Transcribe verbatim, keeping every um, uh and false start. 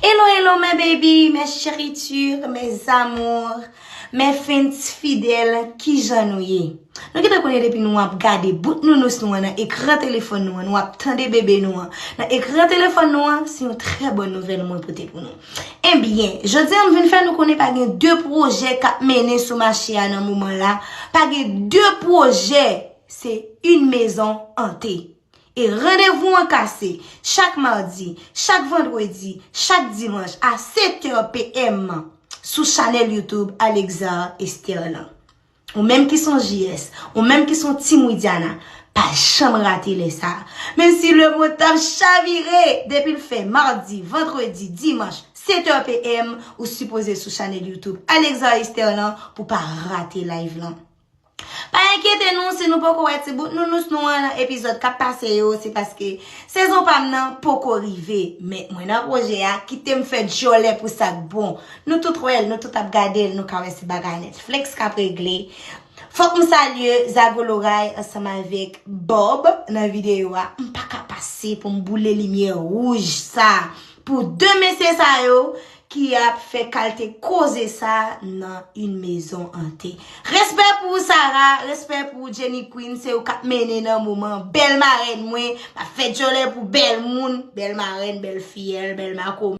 Hello, hello, mes baby, mes chéritures, mes amours, mes fans fidèles, kijan nou ye? Nou gentan konnen depi nou ap gade bout nounous nou an nan ekran telefòn nou an, nou ap tande bebe nou an nan ekran telefòn nou an, se yon trè bòn nouvèl mwen pote pou nou. Ebyen, jodi a m vin fè nou konnen pa gen de pwojè k ap mennen sou mache a nan moman la, pa gen de pwojè, se une maison hantée. E randevou an kase chak madi, chak vandredi, chak dimanch a sèt è p m sou chanèl YouTube Alexar Esther lan. Ou menm ki son J S, ou menm ki son Team Widiana, pa janm rate lè sa. Menm si lemonn t ap chavire, depi l fè madi, vandredi, dimanch, sèt è p m, ou sipoze sou chanèl YouTube Alexar Esther lan pou pa rate live lan. Pa enkyete nou si nou poko wè ti bout nounous nou an nan epizòd k ap pase yo, se paske sezon pa m nan poko rive. Men mwen nan pwojè a, kite m fè djòlè pou sa k bon. Nou tout wè l, nou tout ap gade l, nou ka wè se bagay Netflix k ap regle. Fòk m salye Zago Loray ansanm avèk Bob nan videyo a. M pa ka pase pou m boule limyè wouj sa pou de mesye sa yo ki ap fè kalte koze sa nan une maison hantée. Respè pou ou, Sarah, respè pou ou, Jenny Queen, se ou k ap mennen nan moman. Bèl marèn mwen, m ap fè djòlè pou bèl moun, bèl marèn, bèl fiyèl, bèl makomè.